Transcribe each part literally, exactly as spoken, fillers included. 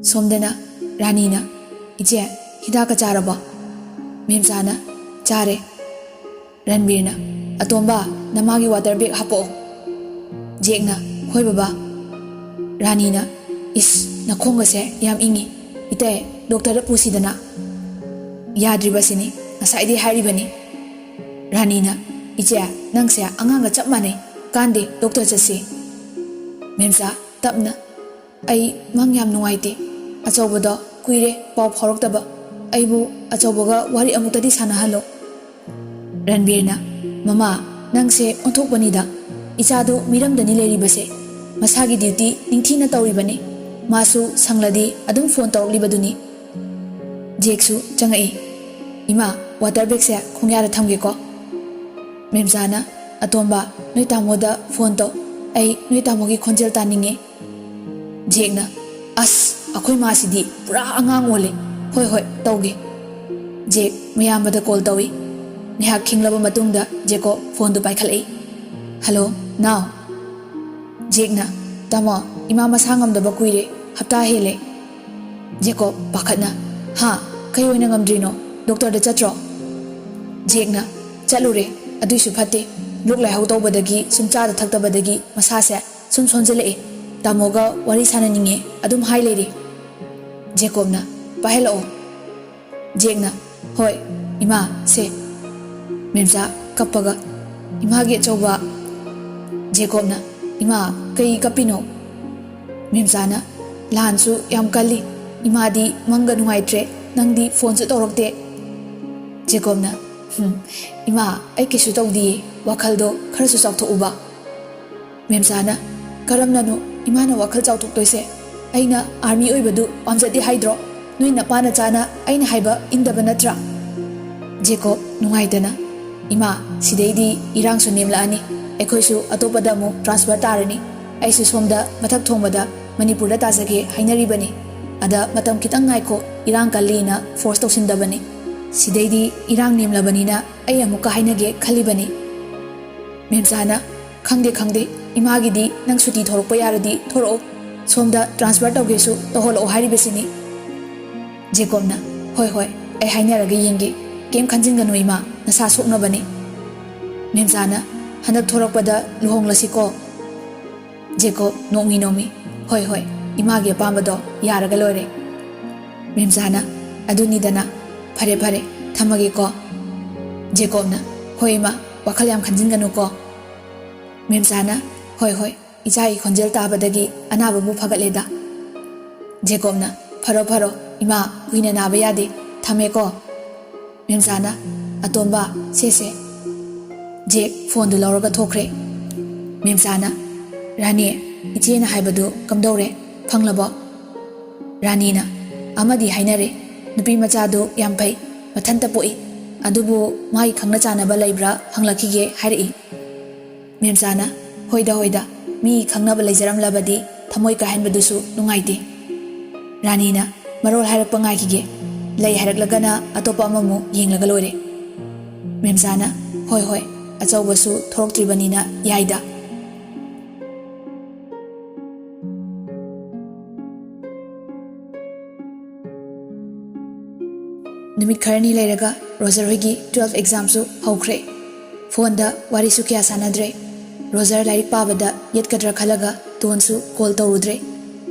ꯁꯣꯝꯗꯅ ꯔꯥꯅꯤꯅ, "ꯏꯆꯦ, ꯍꯤꯗꯥꯛꯀ ꯆꯥꯔꯕꯣ?" ꯃꯦꯝꯆꯥꯅ, "ꯆꯥꯔꯦ꯫" ꯔꯟꯕꯤꯔꯅ, "ꯑꯇꯣꯝꯕ, ꯅꯃꯥꯒꯤ ꯋꯥꯇꯔ ꯕꯦꯒ ꯍꯥꯄꯛꯑꯣ꯫" ꯖꯦꯛꯅ, "ꯍꯣꯏ ꯕꯕꯥ꯫" ꯔꯥꯅꯤꯅ, "ꯏꯁ, ꯅꯈꯣꯡꯒꯁꯦ ꯌꯥꯝ ꯏꯪꯉꯤ꯫ ꯏꯇꯩ, ꯗꯣꯛꯇꯔꯗ ꯄꯨꯁꯤꯗꯅ꯫" ꯌꯥꯗ꯭ꯔꯤꯕꯁꯤꯅꯤ ꯉꯁꯥꯏꯗꯩ ꯍꯥꯏꯔꯤꯕꯅꯤ꯫ ꯔꯥꯅꯤꯅ, "ꯏꯆꯦ, ꯅꯪꯁꯦ ꯑꯉꯥꯡꯒ ꯆꯞ ꯃꯥꯟꯅꯩ꯫ ꯀꯥꯟꯗꯦ, ꯗꯣꯛꯇꯔ ꯆꯠꯁꯤ꯫" ꯃꯦꯝꯆꯥ, ꯇꯞꯅ, "ꯑꯩ ꯃꯪ ꯌꯥꯝ ꯅꯨꯡꯉꯥꯏꯇꯦ꯫ ꯑꯆꯧꯕꯗꯣ ꯀꯨꯏꯔꯦ ꯄꯥꯎ ꯐꯥꯎꯔꯛꯇꯕ꯫ ꯑꯩꯕꯨ ꯑꯆꯧꯕꯒ ꯋꯥꯔꯤ ꯑꯃꯨꯛꯇꯗꯤ ꯁꯥꯟꯅꯍꯜꯂꯣ꯫" ꯔꯟꯕꯤꯔꯅ, "ꯃꯃꯥ, ꯅꯪꯁꯦ ꯑꯣꯟꯊꯣꯛꯄꯅꯤꯗ꯫ ꯏꯆꯥꯗꯨ ꯃꯤꯔꯝꯗꯅꯤ ꯂꯩꯔꯤꯕꯁꯦ꯫ ꯃꯁꯥꯒꯤ ꯗ꯭ꯌꯨꯇꯤ ꯅꯤꯡꯊꯤꯅ ꯇꯧꯔꯤꯕꯅꯤ꯫ ꯃꯥꯁꯨ ꯁꯪꯂꯗꯤ ꯑꯗꯨꯝ ꯐꯣꯟ ꯇꯧꯔꯛꯂꯤꯕꯗꯨꯅꯤ꯫" ꯖꯦꯛꯁꯨ ꯆꯪꯉꯛꯏ꯫ "ꯏꯃꯥ, ꯋꯥꯇꯔ ꯕꯦꯒꯁꯦ ꯈꯣꯡꯌꯥꯗ ꯊꯝꯒꯦꯀꯣ꯫" ꯃꯦꯝꯆꯥꯅ, "ꯑꯇꯣꯝꯕ, ꯅꯣꯏ ꯇꯥꯃꯣꯗ ꯐꯣꯟ ꯇꯧ꯫ ꯑꯩ ꯅꯣꯏ ꯇꯥꯃꯣꯒꯤ ꯈꯣꯟꯖꯦꯜ ꯇꯥꯅꯤꯡꯉꯦ꯫" ꯖꯦꯛꯅ, "ꯑꯁ, ꯑꯩꯈꯣꯏ ꯃꯥꯁꯤꯗꯤ ꯄꯨꯔꯥ ꯑꯉꯥꯡ ꯑꯣꯜꯂꯦ꯫ ꯍꯣꯏ, ꯍꯣꯏ, ꯇꯧꯒꯦ꯫" ꯖꯦꯛ ꯃꯌꯥꯝꯕꯗ ꯀꯣꯜ ꯇꯧꯏ꯫ ꯉꯥꯏꯍꯥꯛ ꯈꯤꯡꯂꯕ ꯃꯇꯨꯡꯗ ꯖꯦꯀꯣꯕ ꯐꯣꯟꯗꯨ ꯄꯥꯏꯈꯠꯂꯛꯏ꯫ "ꯍꯜꯂꯣ, ꯅꯥꯎ꯫" ꯖꯦꯛꯅ, "ꯇꯥꯃꯣ, ꯏꯃꯥ ꯃꯁꯥ ꯉꯝꯗꯕ ꯀꯨꯏꯔꯦ, ꯍꯞꯇꯥ ꯍꯦꯜꯂꯦ꯫" ꯖꯦꯀꯣꯕ ꯄꯥꯈꯠꯅ, "ꯍꯥ? ꯀꯩ ꯑꯣꯏꯅ ꯉꯝꯗ꯭ꯔꯤꯅꯣ? ꯗꯣꯛꯇꯔꯗ ꯆꯠꯇ꯭ꯔꯣ?" ꯖꯦꯛꯅ, "ꯆꯠꯂꯨꯔꯦ, ꯑꯗꯨꯏꯁꯨ ꯐꯠꯇꯦ꯫ ꯂꯣꯛ ꯂꯥꯏꯍꯧ ꯇꯧꯕꯗꯒꯤ, ꯁꯨꯝ ꯆꯥꯗ ꯊꯛꯇꯕꯗꯒꯤ ꯃꯁꯥꯁꯦ ꯁꯨꯝ ꯁꯣꯟꯖꯜꯂꯛꯑꯦ꯫ ꯇꯥꯃꯣꯒ ꯋꯥꯔꯤ ꯁꯥꯟꯅꯅꯤꯡꯉꯦ ꯑꯗꯨꯝ ꯍꯥꯏ ꯂꯩꯔꯦ꯫" ꯖꯦꯀꯣꯕꯅ, "ꯄꯥꯏꯍꯜꯂꯛꯑꯣ꯫" ꯖꯦꯛꯅ, "ꯍꯣꯏ, ꯏꯃꯥ, ꯁꯦ꯫" ꯃꯦꯝꯆꯥ ꯀꯞꯄꯒ, "ꯏꯃꯥꯒꯤ ꯑꯆꯧꯕ꯫" ꯖꯦꯀꯣꯕꯅ, "ꯏꯃꯥ, ꯀꯩ ꯀꯞꯄꯤꯅꯣ?" ꯃꯦꯝꯆꯥꯅ, "ꯂꯥꯟꯁꯨ ꯌꯥꯝ ꯀꯜꯂꯤ꯫ ꯏꯃꯥꯗꯤ ꯃꯪꯒ ꯅꯨꯡꯉꯥꯏꯇ꯭ꯔꯦ꯫ ꯅꯪꯗꯤ ꯐꯣꯟꯁꯨ ꯇꯧꯔꯛꯇꯦ꯫" ꯖꯦꯀꯣꯕꯅ, "ꯍꯨꯝ, ꯏꯃꯥ, ꯑꯩ ꯀꯩꯁꯨ ꯇꯧꯗꯤꯌꯦ꯫ ꯋꯥꯈꯜꯗꯣ ꯈꯔꯁꯨ ꯆꯥꯎꯊꯣꯛꯎꯕ꯫" ꯃꯦꯝꯆꯥꯅ, "ꯀꯔꯝꯅꯅꯣ ꯏꯃꯥꯅ ꯋꯥꯈꯜ ꯆꯥꯎꯊꯣꯛꯇꯣꯏꯁꯦ? ꯑꯩꯅ ꯑꯥꯔꯃꯤ ꯑꯣꯏꯕꯗꯨ ꯄꯥꯝꯖꯗꯦ ꯍꯥꯏꯗ꯭ꯔꯣ? ꯅꯣꯏ ꯅꯄꯥ ꯅꯆꯥꯅ ꯑꯩꯅ ꯍꯥꯏꯕ ꯏꯟꯗꯕ ꯅꯠꯇ꯭ꯔꯥ?" ꯖꯦꯀꯣꯕ ꯅꯨꯡꯉꯥꯏꯇꯅ, "ꯏꯃꯥ, ꯁꯤꯗꯩꯗꯤ ꯏꯔꯥꯡꯁꯨ ꯅꯦꯝꯂꯛꯑꯅꯤ꯫ ꯑꯩꯈꯣꯏꯁꯨ ꯑꯇꯣꯞꯄꯗ ꯑꯃꯨꯛ ꯇ꯭ꯔꯥꯟꯁꯐꯔ ꯇꯥꯔꯅꯤ꯫ ꯑꯩꯁꯨ ꯁꯣꯝꯗ ꯃꯊꯛ ꯊꯣꯡꯕꯗ ꯃꯅꯤꯄꯨꯔꯗ ꯇꯥꯖꯒꯦ ꯍꯥꯏꯅꯔꯤꯕꯅꯤ꯫ ꯑꯗ ꯃꯇꯝ ꯈꯤꯇꯪ ꯉꯥꯏꯈꯣ, ꯏꯔꯥꯡ ꯀꯜꯂꯤꯅ ꯐꯣꯔꯁ ꯇꯧꯁꯤꯟꯗꯕꯅꯤ꯫ ꯁꯤꯗꯩꯗꯤ ꯏꯔꯥꯡ ꯅꯦꯝꯂꯕꯅꯤꯅ ꯑꯩ ꯑꯃꯨꯛꯀ ꯍꯥꯏꯅꯒꯦ ꯈꯜꯂꯤꯕꯅꯤ꯫" ꯃꯦꯝꯆꯥꯅ, "ꯈꯪꯗꯦ, ꯈꯪꯗꯦ, ꯏꯃꯥꯒꯤꯗꯤ ꯅꯪ ꯁꯨꯇꯤ ꯊꯣꯔꯛꯄ ꯌꯥꯔꯗꯤ ꯊꯣꯔꯛꯑꯣ꯫ ꯁꯣꯝꯗ ꯇ꯭ꯔꯥꯟꯁꯐꯔ ꯇꯧꯒꯦꯁꯨ ꯇꯧꯍꯜꯂꯛꯑꯣ ꯍꯥꯏꯔꯤꯕꯁꯤꯅꯤ꯫ ꯖꯦꯀꯣꯕꯅ, "ꯍꯣꯏ, ꯍꯣꯏ, ꯑꯩ ꯍꯥꯏꯅꯔꯒ ꯌꯦꯡꯒꯦ꯫ ꯀꯩꯝ ꯈꯟꯖꯤꯟꯒꯅꯨ ꯏꯃꯥ, ꯅꯁꯥ ꯁꯣꯛꯅꯕꯅꯤ꯫" ꯃꯦꯝꯆꯥꯅ, "ꯍꯟꯗꯛ ꯊꯣꯔꯛꯄꯗ ꯂꯨꯍꯣꯡꯂꯁꯤꯀꯣ?" ꯖꯦꯀꯣꯕ ꯅꯣꯡꯃꯤ ꯅꯣꯡꯃꯤ, "ꯍꯣꯏ, ꯍꯣꯏ, ꯏꯃꯥꯒꯤ ꯑꯄꯥꯝꯕꯗꯣ ꯌꯥꯔꯒ ꯂꯣꯏꯔꯦ꯫" ꯃꯦꯝꯆꯥꯅ, "ꯑꯗꯨꯅꯤꯗꯅ, ꯐꯔꯦ, ꯐꯔꯦ, ꯊꯝꯃꯒꯦꯀꯣ꯫" ꯖꯦꯀꯣꯕꯅ, "ꯍꯣꯏ ꯏꯃꯥ, ꯋꯥꯈꯜ ꯌꯥꯝ ꯈꯟꯖꯤꯟꯒꯅꯨꯀꯣ꯫" ꯃꯦꯝꯆꯥꯅ, "ꯍꯣꯏ, ꯍꯣꯏ, ꯏꯆꯥꯒꯤ ꯈꯣꯟꯖꯦꯜ ꯇꯥꯕꯗꯒꯤ ꯑꯅꯥꯕꯕꯨ ꯐꯒꯠꯂꯦꯗ꯫" ꯖꯦꯀꯣꯕꯅ, "ꯐꯔꯣ, ꯐꯔꯣ, ꯏꯃꯥ, ꯀꯨꯏꯅ ꯅꯥꯕ ꯌꯥꯗꯦ, ꯊꯝꯃꯦꯀꯣ꯫" ꯃꯦꯝꯆꯥꯅ, "ꯑꯇꯣꯝꯕ, ꯁꯦ, ꯁꯦ꯫" ꯖꯦꯛ ꯐꯣꯟꯗꯨ ꯂꯧꯔꯒ ꯊꯣꯛꯈ꯭ꯔꯦ꯫ ꯃꯦꯝꯆꯥꯅ, "ꯔꯥꯅꯤ, ꯏꯆꯦꯅ ꯍꯥꯏꯕꯗꯨ ꯀꯝꯗꯧꯔꯦ? ꯐꯪꯂꯕꯣ?" ꯔꯥꯅꯤꯅ, "ꯑꯃꯗꯤ ꯍꯥꯏꯅꯔꯦ, ꯅꯨꯄꯤ ꯃꯆꯥꯗꯨ ꯌꯥꯝ ꯐꯩ, ꯃꯊꯟꯇ ꯄꯣꯛꯏ, ꯑꯗꯨꯕꯨ ꯃꯥꯒꯤ ꯈꯪꯅ ꯆꯥꯟꯅꯕ ꯂꯩꯕ꯭ꯔꯥ ꯍꯪꯂꯛꯈꯤꯒꯦ ꯍꯥꯏꯔꯛꯏ꯫" ꯃꯦꯝꯆꯥꯅ, "ꯍꯣꯏꯗ, ꯍꯣꯏꯗ, ꯃꯤ ꯈꯪꯅꯕ ꯂꯩꯖꯔꯝꯂꯕꯗꯤ ꯊꯃꯣꯏ ꯀꯥꯏꯍꯟꯕꯗꯨꯁꯨ ꯅꯨꯡꯉꯥꯏꯇꯦ꯫" ꯔꯥꯅꯤꯅ, "ꯃꯔꯣꯜ ꯍꯥꯏꯔꯛꯄ ꯉꯥꯏꯈꯤꯒꯦ, ꯂꯩ ꯍꯥꯏꯔꯛꯂꯒꯅ ꯑꯇꯣꯞꯄ ꯑꯃꯃꯨꯛ ꯌꯦꯡꯂꯒ ꯂꯣꯏꯔꯦ꯫" ꯃꯦꯝꯆꯥꯅ, "ꯍꯣꯏ, ꯍꯣꯏ, ꯑꯆꯧꯕꯁꯨ ꯊꯣꯔꯛꯇ꯭ꯔꯤꯕꯅꯤꯅ ꯌꯥꯏꯗ꯫" ꯅꯨꯃꯤꯠ ꯈꯔꯅꯤ ꯂꯩꯔꯒ ꯔꯣꯖꯔ ꯍꯣꯏꯒꯤ ꯇꯨꯋꯦꯜꯐ ꯑꯦꯛꯖꯥꯝꯁꯨ ꯍꯧꯈ꯭ꯔꯦ꯫ ꯐꯣꯟꯗ ꯋꯥꯔꯤꯁꯨ ꯀꯌꯥ ꯁꯥꯟꯅꯗ꯭ꯔꯦ꯫ ꯔꯣꯖꯔ ꯂꯥꯏꯔꯤꯛ ꯄꯥꯕꯗ ꯌꯦꯠꯀꯗ꯭ꯔꯥ ꯈꯜꯂꯒ ꯇꯣꯟꯁꯨ ꯀꯣꯜ ꯇꯧꯔꯨꯗ꯭ꯔꯦ꯫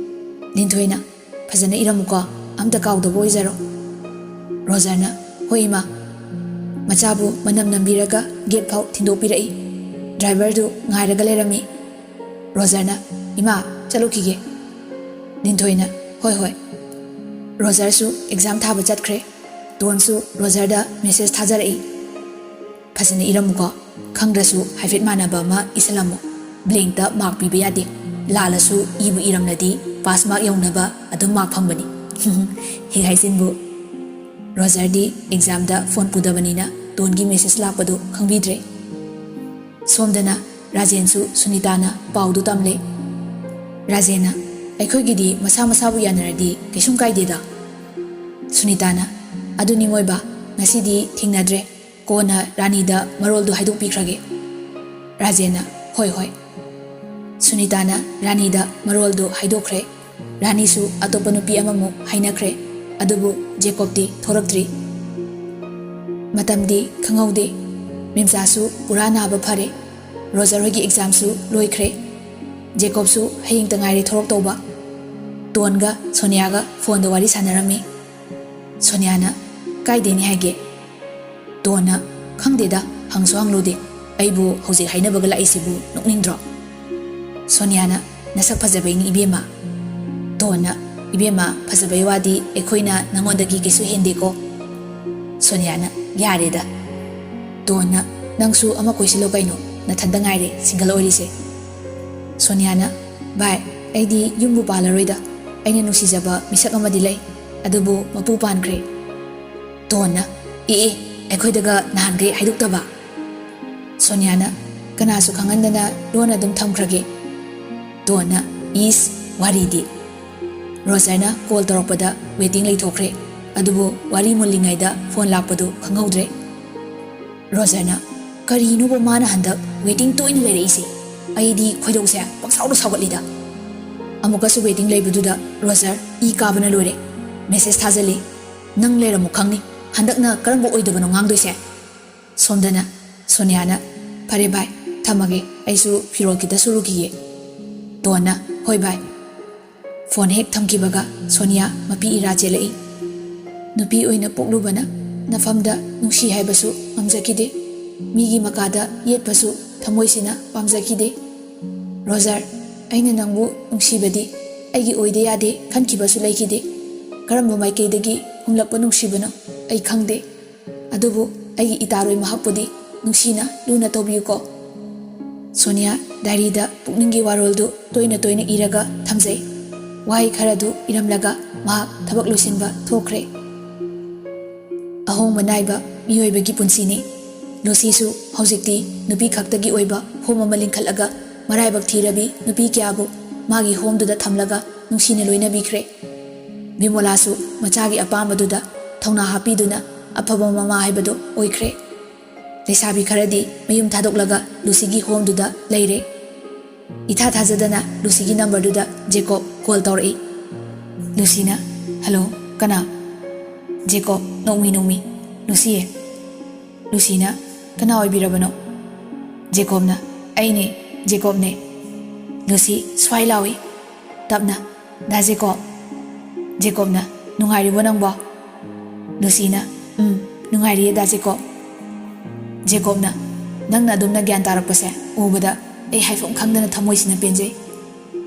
ꯂꯤꯟꯊꯣꯏꯅ, "ꯐꯖꯅ ꯏꯔꯝꯃꯨꯀꯣ, ꯑꯝꯇ ꯀꯥꯎꯗꯕ ꯑꯣꯏꯖꯔꯣ꯫" ꯔꯣꯖꯔꯅ, "ꯍꯣꯏ ꯏꯃꯥ꯫" ꯃꯆꯥꯕꯨ ꯃꯅꯝ ꯅꯝꯕꯤꯔꯒ ꯒꯦꯠ ꯐꯥꯎ ꯊꯤꯟꯗꯣꯛꯄꯤꯔꯛꯏ꯫ ꯗ꯭ꯔꯥꯏꯚꯔꯗꯨ ꯉꯥꯏꯔꯒ ꯂꯩꯔꯝꯃꯤ꯫ ꯔꯣꯖꯔꯅ, "ꯏꯃꯥ, ꯆꯠꯂꯨꯈꯤꯒꯦ꯫" ꯂꯤꯟꯊꯣꯏꯅ, "ꯍꯣꯏ, ꯍꯣꯏ꯫" ꯔꯣꯖꯔꯁꯨ ꯑꯦꯛꯖꯥꯝ ꯊꯥꯕ ꯆꯠꯈ꯭ꯔꯦ꯫ ꯇꯣꯟꯁꯨ ꯔꯣꯖꯔꯗ ꯃꯦꯁꯦꯖ ꯊꯥꯖꯔꯛꯏ꯫ "ꯐꯖꯅ ꯏꯔꯝꯃꯨꯀꯣ꯫ ꯈꯪꯗ꯭ꯔꯁꯨ ꯍꯥꯏꯐꯦꯠ ꯃꯥꯟꯅꯕ ꯑꯃ ꯏꯁꯜꯂꯝꯃꯨ꯫ ꯕ꯭ꯂꯦꯡꯇ ꯃꯥꯔꯛ ꯄꯤꯕ ꯌꯥꯗꯦ꯫ ꯂꯥꯜꯂꯁꯨ ꯏꯕꯨ ꯏꯔꯝꯂꯗꯤ ꯄꯥꯁ ꯃꯥꯔꯛ ꯌꯧꯅꯕ ꯑꯗꯨꯝ ꯃꯥꯔꯛ ꯐꯪꯕꯅꯤ꯫" ꯍꯦꯛ ꯍꯥꯏꯖꯤꯟꯕꯨ꯫ ꯔꯣꯖꯔꯗꯤ ꯑꯦꯛꯖꯥꯝꯗ ꯐꯣꯟ ꯄꯨꯗꯕꯅꯤꯅ ꯇꯣꯟꯒꯤ ꯃꯦꯁꯦꯖ ꯂꯥꯛꯄꯗꯨ ꯈꯪꯕꯤꯗ꯭ꯔꯦ꯫ ꯁꯣꯝꯗꯅ ꯔꯥꯖꯦꯟꯁꯨ ꯁꯨꯅꯤꯇꯥꯅ ꯄꯥꯎꯗꯨ ꯇꯝꯂꯦ꯫ ꯔꯥꯖꯦꯟꯅ, "ꯑꯩꯈꯣꯏꯒꯤꯗꯤ ꯃꯁꯥ ꯃꯁꯥꯕꯨ ꯌꯥꯅꯔꯗꯤ ꯀꯩꯁꯨꯝ ꯀꯥꯏꯗꯦꯗ꯫" ꯁꯨꯅꯤꯇꯥꯅ, "ꯑꯗꯨꯅꯤ ꯃꯣꯏꯕꯥ, ꯉꯁꯤꯗꯤ ꯊꯦꯡꯅꯗ꯭ꯔꯦ꯫ ꯀꯣꯟꯅ ꯔꯥꯅꯤꯗ ꯃꯔꯣꯜꯗꯨ ꯍꯥꯏꯗꯣꯛꯄꯤꯈ꯭ꯔꯒꯦ꯫" ꯔꯥꯖꯦꯟꯅ, "ꯍꯣꯏ, ꯍꯣꯏ꯫" ꯁꯨꯅꯤꯇꯥꯅ ꯔꯥꯅꯤꯗ ꯃꯔꯣꯜꯗꯨ ꯍꯥꯏꯗꯣꯛꯈ꯭ꯔꯦ꯫ ꯔꯥꯅꯤꯁꯨ ꯑꯇꯣꯞꯄ ꯅꯨꯄꯤ ꯑꯃꯃꯨꯛ ꯍꯥꯏꯅꯈ꯭ꯔꯦ꯫ ꯑꯗꯨꯕꯨ ꯖꯦꯀꯣꯕꯇꯤ ꯊꯣꯔꯛꯇ꯭ꯔꯤ꯫ ꯃꯇꯝꯗꯤ ꯈꯪꯍꯧꯗꯦ꯫ ꯃꯤꯝꯆꯥꯁꯨ ꯄꯨꯔꯥ ꯅꯥꯕ ꯐꯔꯦ꯫ ꯔꯣꯖꯔ ꯍꯣꯏꯒꯤ ꯑꯦꯛꯖꯥꯝꯁꯨ ꯂꯣꯏꯈ꯭ꯔꯦ꯫ ꯖꯦꯀꯣꯕꯁꯨ ꯍꯌꯦꯡꯇ ꯉꯥꯏꯔꯦ ꯊꯣꯔꯛꯇꯧꯕ꯫ ꯇꯣꯟꯒ ꯁꯣꯅꯤꯌꯥꯒ ꯐꯣꯟꯗ ꯋꯥꯔꯤ ꯁꯥꯟꯅꯔꯝꯃꯤ꯫ ꯁꯣꯅꯤꯌꯥꯅ, "ꯀꯥꯏꯗꯩꯅꯤ ꯍꯥꯏꯒꯦ?" ꯇꯣꯟꯅ, "ꯈꯪꯗꯦꯗ, ꯍꯪꯁꯨ ꯍꯪꯂꯨꯗꯦ꯫ ꯑꯩꯕꯨ ꯍꯧꯖꯤꯛ ꯍꯥꯏꯅꯕꯒ ꯂꯥꯛꯏꯁꯤꯕꯨ ꯅꯣꯛꯅꯤꯡꯗ꯭ꯔꯣ?" ꯁꯣꯅꯤꯌꯥꯅ, "ꯅꯁꯛ ꯐꯖꯕꯩꯅꯤ ꯏꯕꯦꯝꯃ꯫" ꯇꯣꯟꯅ, "ꯏꯕꯦꯝꯃ, ꯐꯖꯕꯩ ꯋꯥꯗꯤ ꯑꯩꯈꯣꯏꯅ ꯅꯉꯣꯟꯗꯒꯤ ꯀꯩꯁꯨ ꯍꯦꯟꯗꯦꯀꯣ꯫" ꯁꯣꯅꯤꯌꯥꯅ, "ꯌꯥꯔꯦꯗ꯫" ꯇꯣꯟꯅ, "ꯅꯪꯁꯨ ꯑꯃ ꯀꯣꯏꯁꯤꯜꯂꯣ ꯀꯩꯅꯣ, ꯅꯊꯟꯗ ꯉꯥꯏꯔꯦ ꯁꯤꯡꯒꯜ ꯑꯣꯏꯔꯤꯁꯦ꯫" ꯁꯣꯅꯤꯌꯥꯅ, "ꯚꯥꯏ, ꯑꯩꯗꯤ ꯌꯨꯝꯕꯨ ꯄꯥꯜꯂꯔꯣꯏꯗ꯫ ꯑꯩꯅ ꯅꯨꯡꯁꯤꯖꯕ ꯃꯤꯁꯛ ꯑꯃꯗꯤ ꯂꯩ, ꯑꯗꯨꯕꯨ ꯃꯄꯨ ꯄꯥꯟꯈ꯭ꯔꯦ꯫" ꯇꯣꯟꯅ, "ꯑꯦ ꯑꯦ, ꯑꯩꯈꯣꯏꯗꯒ ꯅꯍꯥꯟꯈꯩ ꯍꯥꯏꯗꯣꯛꯇꯕ?" ꯁꯣꯅꯤꯌꯥꯅ, "ꯀꯅꯥꯁꯨ ꯈꯪꯍꯟꯗꯅ ꯂꯣꯟꯅ ꯑꯗꯨꯝ ꯊꯝꯈ꯭ꯔꯒꯦ꯫" ꯇꯣꯟꯅ, "ꯏꯁ, ꯋꯥꯔꯤꯗꯤ꯫" ꯔꯣꯖꯔꯅ ꯀꯣꯜ ꯇꯧꯔꯛꯄꯗ ꯋꯦꯇꯤꯡ ꯂꯩꯊꯣꯛꯈ꯭ꯔꯦ꯫ ꯑꯗꯨꯕꯨ ꯋꯥꯔꯤ ꯃꯨꯜꯂꯤꯉꯩꯗ ꯐꯣꯟ ꯂꯥꯛꯄꯗꯨ ꯈꯪꯍꯧꯗ꯭ꯔꯦ꯫ ꯔꯣꯖꯔꯅ, "ꯀꯔꯤꯅꯣꯕ ꯃꯥꯅ ꯍꯟꯗꯛ ꯋꯦꯇꯤꯡ ꯇꯣꯏꯅ ꯂꯩꯔꯛꯏꯁꯦ? ꯑꯩꯗꯤ ꯈꯣꯏꯗꯧꯁꯦ ꯄꯪꯁꯥꯎꯗ ꯁꯥꯎꯒꯠꯂꯤꯗ꯫" ꯑꯃꯨꯛꯀꯁꯨ ꯋꯦꯇꯤꯡ ꯂꯩꯕꯗꯨꯗ ꯔꯣꯖꯔ ꯏ ꯀꯥꯕꯅ ꯂꯣꯏꯔꯦ꯫ ꯃꯦꯁꯦꯖ ꯊꯥꯖꯜꯂꯤ, "ꯅꯪ ꯂꯩꯔꯝꯃꯨ ꯈꯪꯅꯤ, ꯍꯟꯗꯛꯅ ꯀꯔꯝꯕ ꯑꯣꯏꯗꯕꯅꯣ ꯉꯥꯡꯗꯣꯏꯁꯦ?" ꯁꯣꯝꯗꯅ ꯁꯣꯅꯤꯌꯥꯅ, "ꯐꯔꯦ ꯚꯥꯏ, ꯊꯝꯃꯒꯦ, ꯑꯩꯁꯨ ꯐꯤꯔꯣꯜ ꯈꯤꯇ ꯁꯨꯔꯨꯈꯤꯒꯦ꯫" ꯇꯣꯟꯅ, "ꯍꯣꯏ ꯚꯥꯏ꯫" ꯐꯣꯟ ꯍꯦꯛ ꯊꯝꯈꯤꯕꯒ ꯁꯣꯅꯤꯌꯥ ꯃꯄꯤ ꯏꯔꯥ ꯆꯦꯜꯂꯛꯏ꯫ "ꯅꯨꯄꯤ ꯑꯣꯏꯅ ꯄꯣꯛꯂꯨꯕꯅ ꯅꯐꯝꯗ ꯅꯨꯡꯁꯤ ꯍꯥꯏꯕꯁꯨ ꯉꯝꯖꯈꯤꯗꯦ, ꯃꯤꯒꯤ ꯃꯀꯥꯗ ꯌꯦꯠꯄꯁꯨ ꯊꯃꯣꯏꯁꯤꯅ ꯄꯥꯝꯖꯈꯤꯗꯦ꯫ ꯔꯣꯖꯔ, ꯑꯩꯅ ꯅꯪꯕꯨ ꯅꯨꯡꯁꯤꯕꯗꯤ ꯑꯩꯒꯤ ꯑꯣꯏꯗ ꯌꯥꯗꯦ ꯈꯟꯈꯤꯕꯁꯨ ꯂꯩꯈꯤꯗꯦ꯫ ꯀꯔꯝꯕ ꯃꯥꯏꯀꯩꯗꯒꯤ ꯍꯨꯝꯂꯛꯄ ꯅꯨꯡꯁꯤꯕꯅꯣ ꯑꯩ ꯈꯪꯗꯦ꯫ ꯑꯗꯨꯕꯨ ꯑꯩꯒꯤ ꯏꯇꯥꯔꯣꯏ ꯃꯍꯥꯛꯄꯨꯗꯤ ꯅꯨꯡꯁꯤꯅ ꯂꯨꯅ ꯇꯧꯕꯤꯌꯨꯀꯣ꯫" ꯁꯣꯅꯤꯌꯥ ꯗꯥꯏꯔꯤꯗ ꯄꯨꯛꯅꯤꯡꯒꯤ ꯋꯥꯔꯣꯜꯗꯨ ꯇꯣꯏꯅ ꯇꯣꯏꯅ ꯏꯔꯒ ꯊꯝꯖꯩ꯫ ꯋꯥꯍꯩ ꯈꯔꯗꯨ ꯏꯔꯝꯂꯒ ꯃꯍꯥꯛ ꯊꯕꯛ ꯂꯣꯏꯁꯤꯟꯕ ꯊꯣꯛꯈ꯭ꯔꯦ꯫ ꯑꯍꯣꯡꯕ ꯅꯥꯏꯕ ꯃꯤꯑꯣꯏꯕꯒꯤ ꯄꯨꯟꯁꯤꯅꯤ꯫ ꯂꯨꯁꯤꯁꯨ ꯍꯧꯖꯤꯛꯇꯤ ꯅꯨꯄꯤ ꯈꯛꯇꯒꯤ ꯑꯣꯏꯕ ꯍꯣꯝ ꯑꯃ ꯂꯤꯡꯈꯠꯂꯒ ꯃꯔꯥꯏꯕꯛ ꯊꯤꯔꯕꯤ ꯅꯨꯄꯤ ꯀꯌꯥꯕꯨ ꯃꯥꯒꯤ ꯍꯣꯝꯗꯨꯗ ꯊꯝꯂꯒ ꯅꯨꯡꯁꯤꯅ ꯂꯣꯏꯅꯕꯤꯈ꯭ꯔꯦ꯫ ꯕꯤꯃꯣꯂꯥꯁꯨ ꯃꯆꯥꯒꯤ ꯑꯄꯥꯝꯕꯗꯨꯗ ꯊꯧꯅꯥ ꯍꯥꯞꯄꯤꯗꯨꯅ ꯑꯐꯕ ꯃꯃꯥ ꯍꯥꯏꯕꯗꯨ ꯑꯣꯏꯈ꯭ꯔꯦ꯫ ꯂꯩꯁꯥꯕꯤ ꯈꯔꯗꯤ ꯃꯌꯨꯝ ꯊꯥꯗꯣꯛꯂꯒ ꯂꯨꯁꯤꯒꯤ ꯍꯣꯝꯗꯨꯗ ꯂꯩꯔꯦ꯫ ꯏꯊꯥ ꯊꯥꯖꯗꯅ ꯂꯨꯁꯤꯒꯤ ꯅꯝꯕꯔꯗꯨꯗ ꯖꯦꯀꯣꯕ ꯀꯣꯜ ꯇꯧꯔꯛꯏ꯫ ꯂꯨꯁꯤꯅ, "ꯍꯜꯂꯣ, ꯀꯅꯥ?" ꯖꯦꯀꯣꯕ ꯅꯣꯛꯃꯤ ꯅꯣꯛꯃꯤ, "ꯂꯨꯁꯤꯌꯦ?" ꯂꯨꯁꯤꯅ, "ꯀꯅꯥ ꯑꯣꯏꯕꯤꯔꯕꯅꯣ?" ꯖꯦꯀꯣꯕꯅ, "ꯑꯩꯅꯦ, ꯖꯦꯀꯣꯕꯅꯦ꯫" ꯂꯨꯁꯤ ꯁ꯭ꯋꯥꯏ ꯂꯥꯎꯏ꯫ ꯇꯞꯅ, "ꯗꯥ ꯖꯦꯀꯣꯕ?" ꯖꯦꯀꯣꯕꯅ, "ꯅꯨꯡꯉꯥꯏꯔꯤꯕꯣ ꯅꯪꯕꯣ?" ꯂꯨꯁꯤꯅ, "ꯎꯝ, ꯅꯨꯡꯉꯥꯏꯔꯤꯌꯦ ꯗꯥ ꯖꯦꯀꯣꯕ꯫" ꯖꯦꯀꯣꯕꯅ, "ꯅꯪꯅ ꯑꯗꯨꯝꯅ ꯒ꯭ꯌꯥꯟ ꯇꯥꯔꯛꯄꯁꯦ ꯎꯕꯗ ꯑꯩ ꯍꯥꯏꯐꯝ ꯈꯪꯗꯅ ꯊꯃꯣꯏꯁꯤꯅ ꯄꯦꯟꯖꯩ꯫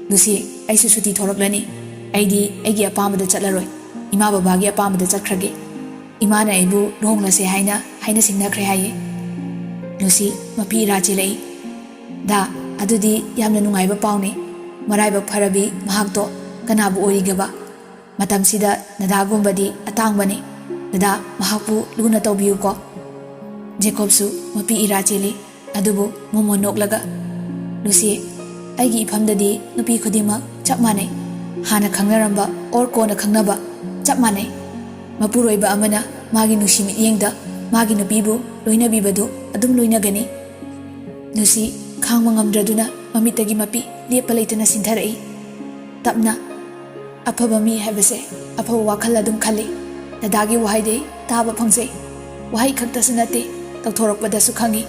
ꯂꯨꯁꯤ, ꯑꯩꯁꯨ ꯁꯨꯇꯤ ꯊꯣꯔꯛꯂꯅꯤ꯫ ꯑꯩꯗꯤ ꯑꯩꯒꯤ ꯑꯄꯥꯝꯕꯗ ꯆꯠꯂꯔꯣꯏ꯫ ꯏꯃꯥ ꯕꯕꯥꯒꯤ ꯑꯄꯥꯝꯕꯗ ꯆꯠꯈ꯭ꯔꯒꯦ꯫ ꯏꯃꯥꯅ ꯑꯩꯕꯨ ꯂꯨꯍꯣꯡꯂꯁꯦ ꯍꯥꯏꯅ ꯍꯥꯏꯅ ꯁꯤꯡꯅꯈ꯭ꯔꯦ ꯍꯥꯏꯌꯦ꯫" ꯂꯨꯁꯤ ꯃꯄꯤ ꯏꯔꯥ ꯆꯦꯜꯂꯛꯏ꯫ "ꯗꯥ, ꯑꯗꯨꯗꯤ ꯌꯥꯝꯅ ꯅꯨꯡꯉꯥꯏꯕ ꯄꯥꯎꯅꯤ꯫ ꯃꯔꯥꯏꯕꯛ ꯐꯔꯕꯤ ꯃꯍꯥꯛꯇꯣ ꯀꯅꯥꯕꯨ ꯑꯣꯏꯔꯤꯒꯕ? ꯃꯇꯝꯁꯤꯗ ꯗꯗꯥꯒꯨꯝꯕꯗꯤ ꯑꯇꯥꯡꯕꯅꯤ꯫ ꯗꯗꯥ, ꯃꯍꯥꯛꯄꯨ ꯂꯨꯅ ꯇꯧꯕꯤꯌꯨꯀꯣ꯫" ꯖꯦꯀꯣꯕꯁꯨ ꯃꯄꯤ ꯏꯔꯥ ꯆꯦꯜꯂꯤ꯫ ꯑꯗꯨꯕꯨ ꯃꯣꯃꯣꯟ ꯅꯣꯛꯂꯒ, "ꯂꯨꯁꯤ, ꯑꯩꯒꯤ ꯏꯐꯝꯗꯗꯤ ꯅꯨꯄꯤ ꯈꯨꯗꯤꯡꯃꯛ ꯆꯞ ꯃꯥꯟꯅꯩ꯫ ꯍꯥꯟꯅ ꯈꯪꯅꯔꯝꯕ ꯑꯣꯔ ꯀꯣꯟꯅ ꯈꯪꯅꯕ ꯆꯞ ꯃꯥꯟꯅꯩ꯫ ꯃꯄꯨꯔꯣꯏꯕ ꯑꯃꯅ ꯃꯥꯒꯤ ꯅꯨꯡꯁꯤ ꯃꯤꯠꯌꯦꯡꯗ ꯃꯥꯒꯤ ꯅꯨꯄꯤꯕꯨ ꯂꯣꯏꯅꯕꯤꯕꯗꯨ ꯑꯗꯨꯝ ꯂꯣꯏꯅꯒꯅꯤ꯫" ꯂꯨꯁꯤ ꯈꯥꯡꯕ ꯉꯝꯗ꯭ꯔꯗꯨꯅ ꯃꯃꯤꯠꯇꯒꯤ ꯃꯄꯤ ꯂꯦꯞꯄ ꯂꯩꯇꯅ ꯁꯤꯟꯊꯔꯛꯏ꯫ ꯇꯞꯅ, "ꯑꯐꯕ ꯃꯤ ꯍꯥꯏꯕꯁꯦ ꯑꯐꯕ ꯋꯥꯈꯜ ꯑꯗꯨꯝ ꯈꯜꯂꯤ꯫ ꯗꯗꯥꯒꯤ ꯋꯥꯍꯩꯗꯤ ꯇꯥꯕ ꯐꯪꯖꯩ꯫ ꯋꯥꯍꯩ ꯈꯛꯇꯁꯨ ꯅꯠꯇꯦ, ꯇꯧꯊꯣꯔꯛꯄꯗꯁꯨ ꯈꯪꯏ꯫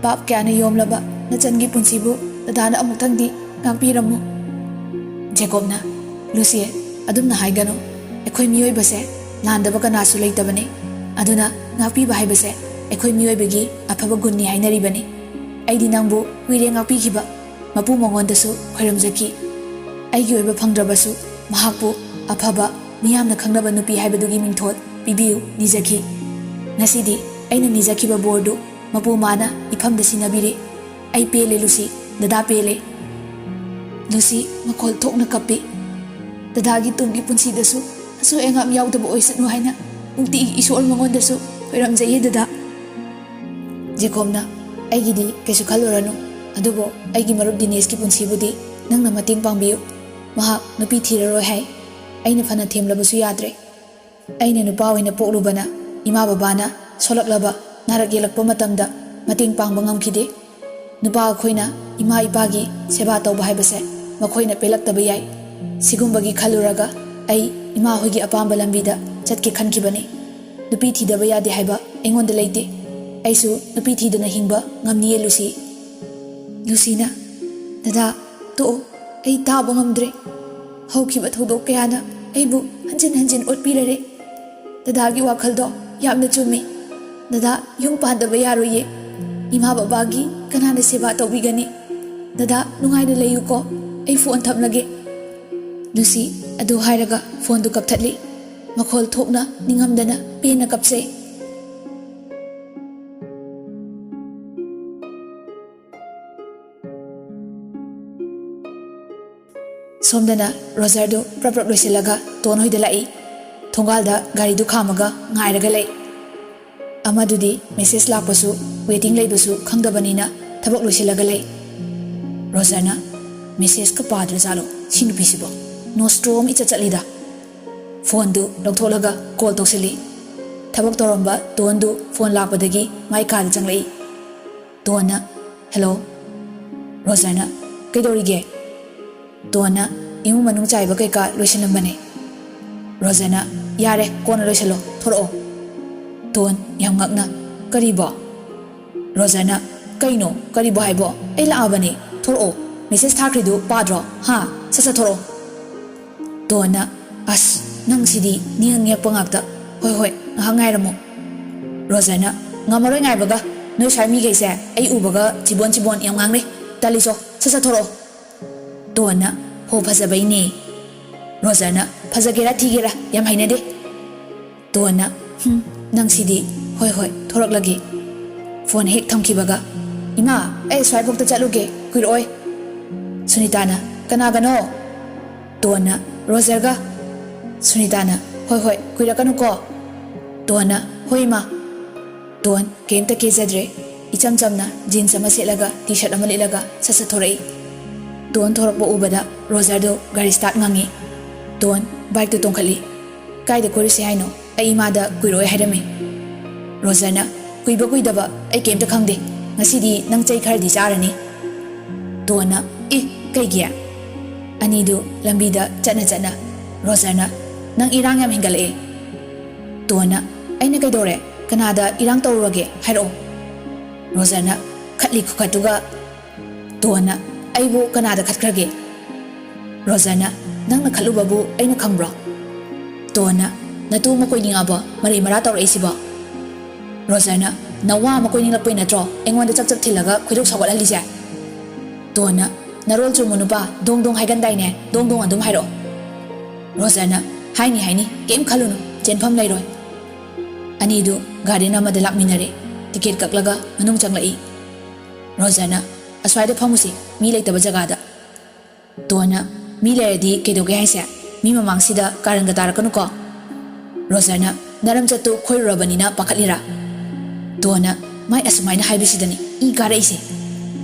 ꯄꯥꯞ ꯀꯌꯥꯅ ꯌꯣꯝꯂꯕ ꯅꯆꯟꯒꯤ ꯄꯨꯟꯁꯤꯕꯨ ꯗꯗꯥꯅ ꯑꯃꯨꯛꯇꯪꯗꯤ ꯉꯥꯛꯄꯤꯔꯝꯃꯨ꯫" ꯖꯦꯀꯣꯕꯅ, "ꯂꯨꯁꯤ, ꯑꯗꯨꯝꯅ ꯍꯥꯏꯒꯅꯨ꯫ ꯑꯩꯈꯣꯏ ꯃꯤꯑꯣꯏꯕꯁꯦ ꯂꯥꯟꯗꯕ ꯀꯅꯥꯁꯨ ꯂꯩꯇꯕꯅꯤ꯫ ꯑꯗꯨꯅ ꯉꯥꯛꯄꯤꯕ ꯍꯥꯏꯕꯁꯦ ꯑꯩꯈꯣꯏ ꯃꯤꯑꯣꯏꯕꯒꯤ ꯑꯐꯕ ꯒꯨꯟꯅꯤ ꯍꯥꯏꯅꯔꯤꯕꯅꯤ꯫ ꯑꯩꯗꯤ ꯅꯪꯕꯨ ꯀꯨꯏꯔꯦ ꯉꯥꯛꯄꯤꯈꯤꯕ꯫ ꯃꯄꯨ ꯃꯉꯣꯟꯗꯁꯨ ꯈꯣꯏꯔꯝꯖꯈꯤ꯫ ꯑꯩꯒꯤ ꯑꯣꯏꯕ ꯐꯪꯗ꯭ꯔꯕꯁꯨ ꯃꯍꯥꯛꯄꯨ ꯑꯐꯕ, ꯃꯤꯌꯥꯝꯅ ꯈꯪꯅꯕ ꯅꯨꯄꯤ ꯍꯥꯏꯕꯗꯨꯒꯤ ꯃꯤꯡꯊꯣꯜ ꯄꯤꯕꯤꯌꯨ ꯅꯤꯖꯈꯤ꯫ ꯉꯁꯤꯗꯤ ꯑꯩꯅ ꯅꯤꯖꯈꯤꯕ ꯕꯣꯔꯗꯨ ꯃꯄꯨ ꯃꯥꯅ ꯏꯐꯝꯗ ꯁꯤꯟꯅꯕꯤꯔꯦ꯫ ꯑꯩ ꯄꯦꯜꯂꯦ ꯂꯨꯁꯤ, ꯗꯗꯥ ꯄꯦꯜꯂꯦ꯫" ꯂꯨꯁꯤ ꯃꯈꯣꯜ ꯊꯣꯛꯅ ꯀꯞꯄꯤ꯫ "ꯗꯗꯥꯒꯤ ꯇꯨꯡꯒꯤ ꯄꯨꯟꯁꯤꯗꯁꯨ ꯑꯁꯣꯏ ꯑꯉꯥꯝ ꯌꯥꯎꯗꯕ ꯑꯣꯏꯁꯅꯨ ꯍꯥꯏꯅ ꯅꯨꯡꯇꯤꯒꯤ ꯏꯁꯣꯔ ꯃꯉꯣꯟꯗꯁꯨ ꯈꯣꯏꯔꯝꯖꯩꯌꯦ ꯗꯗꯥ꯫" ꯖꯦꯀꯣꯕꯅ, "ꯑꯩꯒꯤꯗꯤ ꯀꯩꯁꯨ ꯈꯜꯂꯨꯔꯅꯨ, ꯑꯗꯨꯕꯨ ꯑꯩꯒꯤ ꯃꯔꯨꯞ ꯗꯤꯅꯦꯁꯀꯤ ꯄꯨꯟꯁꯤꯕꯨꯗꯤ ꯅꯪꯅ ꯃꯇꯦꯡ ꯄꯥꯡꯕꯤꯌꯨ꯫ ꯃꯍꯥꯛ ꯅꯨꯄꯤ ꯊꯤꯔꯔꯣꯏ ꯍꯥꯏ꯫ ꯑꯩꯅ ꯐꯅ ꯊꯦꯝꯂꯕꯁꯨ ꯌꯥꯗ꯭ꯔꯦ꯫ ꯑꯩꯅ ꯅꯨꯄꯥ ꯑꯣꯏꯅ ꯄꯣꯛꯂꯨꯕꯅ ꯏꯃꯥ ꯕꯕꯥꯅ ꯁꯣꯜꯂꯛꯂꯕ, ꯅꯥꯔꯛ ꯌꯦꯛꯂꯛꯄ ꯃꯇꯝꯗ ꯃꯇꯦꯡ ꯄꯥꯡꯕ ꯉꯝꯈꯤꯗꯦ꯫ ꯅꯨꯄꯥ ꯑꯩꯈꯣꯏꯅ ꯏꯃꯥ ꯏꯄꯥꯒꯤ ꯁꯦꯕꯥ ꯇꯧꯕ ꯍꯥꯏꯕꯁꯦ ꯃꯈꯣꯏꯅ ꯄꯦꯜꯂꯛꯇꯕ ꯌꯥꯏ꯫ ꯁꯤꯒꯨꯝꯕꯒꯤ ꯈꯜꯂꯨꯔꯒ ꯑꯩ ꯏꯃꯥ ꯍꯣꯏꯒꯤ ꯑꯄꯥꯝꯕ ꯂꯝꯕꯤꯗ ꯆꯠꯀꯦ ꯈꯟꯈꯤꯕꯅꯤ꯫ ꯅꯨꯄꯤ ꯊꯤꯗꯕ ꯌꯥꯗꯦ ꯍꯥꯏꯕ ꯑꯩꯉꯣꯟꯗ ꯂꯩꯇꯦ꯫ ꯑꯩꯁꯨ ꯅꯨꯄꯤ ꯊꯤꯗꯅ ꯍꯤꯡꯕ ꯉꯝꯅꯤꯌꯦ, ꯂꯨꯁꯤ꯫ ꯂꯨꯁꯤꯅ, "ꯗꯗꯥ, ꯇꯣꯛꯑꯣ, ꯑꯩ ꯇꯥꯕ ꯉꯝꯗ꯭ꯔꯦ꯫ ꯍꯧꯈꯤꯕ ꯊꯧꯗꯣꯛ ꯀꯌꯥꯅ ꯑꯩꯕꯨ ꯍꯟꯖꯤꯟ ꯍꯟꯖꯤꯟ ꯑꯣꯠꯄꯤꯔꯔꯦ꯫ ꯗꯗꯥꯒꯤ ꯋꯥꯈꯜꯗꯣ ꯌꯥꯝꯅ ꯆꯨꯝꯃꯤ꯫ ꯗꯗꯥ ꯌꯨꯝ ꯄꯥꯟꯗꯕ ꯌꯥꯔꯣꯏꯌꯦ꯫ ꯏꯃꯥ ꯕꯕꯥꯒꯤ ꯀꯅꯥꯅ ꯁꯦꯕꯥ ꯇꯧꯕꯤꯒꯅꯤ? ꯗꯗꯥ ꯅꯨꯡꯉꯥꯏꯅ ꯂꯩꯌꯨꯀꯣ꯫ ꯑꯩ ꯐꯣꯟ ꯊꯝꯂꯒꯦ꯫" ꯂꯨꯁꯤ ꯑꯗꯨ ꯍꯥꯏꯔꯒ ꯐꯣꯟꯗꯨ ꯀꯛꯊꯠꯂꯤ꯫ ꯃꯈꯣꯜ ꯊꯣꯛꯅ, ꯅꯤꯡꯉꯝꯗꯅ ꯄꯦꯟꯅ ꯀꯞꯆꯩ꯫ ꯁꯣꯝꯗꯅ ꯔꯣꯖꯔꯗꯨ ꯄ꯭ꯔꯞ ꯄ꯭ꯔꯞ ꯂꯣꯏꯁꯤꯜꯂꯒ ꯇꯣꯟ ꯍꯣꯏꯗ ꯂꯥꯛꯏ꯫ ꯊꯣꯡꯒꯥꯜꯗ ꯒꯥꯔꯤꯗꯨ ꯈꯥꯝꯃꯒ ꯉꯥꯏꯔꯒ ꯂꯩ꯫ ꯑꯃꯗꯨꯗꯤ ꯃꯦꯁꯦꯖ ꯂꯥꯛꯄꯁꯨ ꯋꯦꯇꯤꯡ ꯂꯩꯕꯁꯨ ꯈꯪꯗꯕꯅꯤꯅ ꯊꯕꯛ ꯂꯣꯏꯁꯤꯜꯂꯒ ꯂꯩ꯫ ꯔꯣꯖꯔꯅ, "ꯃꯦꯁꯦꯖꯀ ꯄꯥꯗ꯭ꯔꯖꯥꯠꯂꯣ ꯁꯤ ꯅꯨꯄꯤꯁꯤꯕꯣ? ꯅꯣꯁꯇ꯭ꯔꯣ ꯑꯃ ꯏꯆꯠ ꯆꯠꯂꯤꯗ꯫" ꯐꯣꯟꯗꯨ ꯂꯧꯊꯣꯛꯂꯒ ꯀꯣꯜ ꯇꯧꯁꯤꯜꯂꯤ꯫ ꯊꯕꯛ ꯇꯧꯔꯝꯕ ꯇꯣꯟꯗꯨ ꯐꯣꯟ ꯂꯥꯛꯄꯗꯒꯤ ꯃꯥꯏ ꯀꯥꯗ ꯆꯪꯂꯛꯏ꯫ ꯇꯣꯟꯅ, "ꯍꯦꯜꯂꯣ꯫" ꯔꯣꯖꯔꯅ, "ꯀꯩꯗꯧꯔꯤꯒꯦ?" ꯇꯣꯟꯅ, "ꯏꯃꯨꯡ ꯃꯅꯨꯡ ꯆꯥꯏꯕ ꯀꯩꯀꯥ ꯂꯣꯏꯁꯤꯜꯂꯝꯕꯅꯦ꯫" ꯔꯣꯖꯔꯅ, "ꯌꯥꯔꯦ, ꯀꯣꯟꯅ ꯂꯣꯏꯁꯤꯜꯂꯣ, ꯊꯣꯔꯛꯑꯣ꯫" ꯇꯣꯟ ꯌꯥꯝ ꯉꯛꯅ, "ꯀꯔꯤꯕꯣ?" ꯔꯣꯖꯔꯅ, "ꯀꯩꯅꯣ, ꯀꯔꯤꯕꯣ ꯍꯥꯏꯕꯣ? ꯑꯩ ꯂꯥꯛꯑꯕꯅꯦ, ꯊꯣꯔꯛꯑꯣ꯫ ꯃꯦꯁꯦꯖ ꯊꯥꯈ꯭ꯔꯤꯗꯨ ꯄꯥꯗ꯭ꯔꯣ? ꯍꯥ? ꯁꯠ ꯁꯠ ꯊꯣꯔꯛꯑꯣ꯫" ꯇꯣꯟꯅ, "ꯑꯁ, ꯅꯪ ꯁꯤꯗꯤ ꯅꯤꯡꯉꯛ ꯅꯤꯡꯉꯛꯄ ꯉꯥꯛꯇ꯫ ꯍꯣꯏ, ꯍꯣꯏ, ꯉꯥꯏꯍꯥꯛ ꯉꯥꯏꯔꯝꯃꯣ꯫" ꯔꯣꯖꯔꯅ, "ꯉꯝꯃꯔꯣꯏ ꯉꯥꯏꯕꯒ꯫ ꯅꯣꯏ ꯁ꯭ꯋꯥꯏ ꯃꯤꯈꯩꯁꯦ ꯑꯩ ꯎꯕꯒ ꯆꯤꯕꯣꯟ ꯆꯤꯕꯣꯟ ꯌꯥꯝ ꯉꯥꯡꯅꯩ꯫ ꯇꯜꯂꯤꯆꯣ, ꯁꯠ ꯁꯠ ꯊꯣꯔꯛꯑꯣ꯫" ꯇꯣꯟꯅ, "ꯍꯣ, ꯐꯖꯕꯩꯅꯦ꯫" ꯔꯣꯖꯔꯅ, "ꯐꯖꯒꯦꯔꯥ ꯊꯤꯒꯦꯔꯥ ꯌꯥꯝ ꯍꯩꯅꯗꯦ꯫" ꯇꯣꯟꯅ, "ꯍꯨꯝ, ꯅꯪꯁꯤꯗꯤ꯫ ꯍꯣꯏ, ꯍꯣꯏ, ꯊꯣꯔꯛꯂꯒꯦ꯫" ꯐꯣꯟ ꯍꯦꯛ ꯊꯝꯈꯤꯕꯒ, "ꯏꯃꯥ, ꯑꯩ ꯁ꯭ꯋꯥꯏꯐꯥꯎꯇ ꯆꯠꯂꯨꯒꯦ, ꯀꯨꯏꯔꯛꯑꯣꯏ꯫" ꯁꯨꯅꯤꯇꯥꯅ, "ꯀꯅꯥꯒꯅꯣ?" ꯇꯣꯟꯅ, "ꯔꯣꯖꯔꯒ꯫" ꯁꯨꯅꯤꯇꯥꯅ, "ꯍꯣꯏ, ꯍꯣꯏ, ꯀꯨꯏꯔꯛꯀꯅꯨꯀꯣ꯫" ꯇꯣꯟꯅ, "ꯍꯣꯏ, ꯏꯃꯥ꯫" ꯇꯣꯟ ꯀꯩꯝꯇ ꯀꯦꯖꯗ꯭ꯔꯦ꯫ ꯏꯆꯝ ꯆꯝꯅ ꯖꯤꯟꯁ ꯑꯃ ꯁꯦꯠꯂꯒ ꯇꯤ ꯁꯔꯠ ꯑꯃ ꯂꯤꯠꯂꯒ ꯁꯠ ꯁꯠ ꯊꯣꯔꯛꯏ꯫ ꯇꯣꯟ ꯊꯣꯔꯛꯄ ꯎꯕꯗ ꯔꯣꯖꯔꯗꯣ ꯒꯥꯔꯤ ꯁ꯭ꯇꯥꯔꯠ ꯉꯪꯉꯤ꯫ ꯇꯣꯟ ꯕꯥꯏꯛꯇ ꯇꯣꯡꯈꯠꯂꯤ꯫ "ꯀꯥꯏꯗ ꯀꯣꯏꯔꯨꯁꯦ ꯍꯥꯏꯅꯣ? ꯑꯩ ꯏꯃꯥꯗ ꯀꯨꯏꯔꯛꯑꯣꯏ ꯍꯥꯏꯔꯝꯃꯤ꯫" ꯔꯣꯖꯔꯅ, "ꯀꯨꯏꯕ ꯀꯨꯏꯗꯕ ꯑꯩ ꯀꯩꯝꯇ ꯈꯪꯗꯦ꯫ "ꯉꯁꯤꯗꯤ ꯅꯪ ꯆꯩ ꯈꯔꯗꯤ ꯆꯥꯔꯅꯤ꯫" ꯇꯣꯟꯅ, "ꯑꯦ, ꯀꯩꯒꯤ?" ꯑꯅꯤꯗꯨ ꯂꯝꯕꯤꯗ ꯆꯠꯅ ꯆꯠꯅ ꯔꯣꯖꯔꯅ, "ꯅꯪ ꯏꯔꯥꯡ ꯌꯥꯝ ꯍꯦꯟꯒꯠꯂꯛꯑꯦ꯫" ꯇꯣꯟꯅ, "ꯑꯩꯅ ꯀꯩꯗꯧꯔꯦ? ꯀꯅꯥꯗ ꯏꯔꯥꯡ ꯇꯧꯔꯨꯔꯒꯦ? ꯍꯥꯏꯔꯛꯑꯣ꯫" ꯔꯣꯖꯔꯅ ꯈꯠꯂꯤ ꯈꯨꯈꯠꯇꯨꯒ꯫ ꯇꯣꯟꯅ, "ꯑꯩꯕꯨ ꯀꯅꯥꯗ ꯈꯠꯈ꯭ꯔꯒꯦ?" ꯔꯣꯖꯔꯅ, "ꯅꯪꯅ ꯈꯠꯂꯨꯕꯕꯨ ꯑꯩꯅ ꯈꯪꯕ꯭ꯔꯣ?" ꯇꯣꯟꯅ, "ꯅꯇꯨ ꯑꯃ ꯀꯣꯏꯅꯤꯡꯉꯕꯣ ꯃꯔꯩ ꯃꯔꯥ ꯇꯧꯔꯛꯏꯁꯤꯕꯣ?" ꯔꯣꯖꯔꯅ, "ꯅꯋꯥ ꯑꯃ ꯀꯣꯏꯅꯤꯡꯂꯛꯄꯩ ꯅꯠꯇ꯭ꯔꯣ ꯑꯩꯉꯣꯟꯗ ꯆꯞ ꯆꯞ ꯊꯤꯜꯂꯒ ꯈꯣꯏꯗꯧ ꯁꯥꯎꯒꯠꯍꯜꯂꯤꯁꯦ?" ꯇꯣꯟꯅ, "ꯅꯔꯣꯜ ꯆꯨꯝꯃꯨ ꯅꯨꯄꯥ, ꯗꯣꯡ ꯗꯣꯡ ꯍꯥꯏꯒꯟꯗꯥꯏꯅꯦ, ꯗꯣꯡ ꯗꯣꯡ ꯑꯗꯨꯝ ꯍꯥꯏꯔꯛꯑꯣ꯫" ꯔꯣꯖꯔꯅ, "ꯍꯥꯏꯅꯤ ꯍꯥꯏꯅꯤ, ꯀꯩꯝ ꯈꯜꯂꯨꯅꯨ, ꯆꯦꯟꯐꯝ ꯂꯩꯔꯣꯏ꯫" ꯑꯅꯤꯗꯨ ꯒꯥꯔꯗꯦꯟ ꯑꯃꯗ ꯂꯥꯛꯃꯤꯟꯅꯔꯦ꯫ ꯇꯤꯀꯦꯠ ꯀꯛꯂꯒ ꯃꯅꯨꯡ ꯆꯪꯂꯛꯏ꯫ ꯔꯣꯖꯔꯅ, "ꯑꯁ꯭ꯋꯥꯏꯗ ꯐꯝꯃꯨꯁꯤ, ꯃꯤ ꯂꯩꯇꯕ ꯖꯒꯥꯗ꯫" ꯇꯣꯟꯅ, "ꯃꯤ ꯂꯩꯔꯗꯤ ꯀꯩꯗꯧꯒꯦ ꯍꯥꯏꯁꯦ? ꯃꯤ ꯃꯃꯥꯡꯁꯤꯗ ꯀꯥꯔꯟꯒ ꯇꯥꯔꯛꯀꯅꯨꯀꯣ꯫" ꯔꯣꯖꯔꯅ, "ꯅꯔꯝꯆꯠꯇꯨ ꯈꯣꯏꯔꯨꯔꯕꯅꯤꯅ ꯄꯥꯈꯠꯂꯤꯔꯥ?" ꯇꯣꯟꯅ, "ꯃꯥꯏ ꯑꯁꯨꯃꯥꯏꯅ ꯍꯥꯏꯕꯁꯤꯗꯅꯤ ꯏ ꯀꯥꯔꯛꯏꯁꯦ꯫"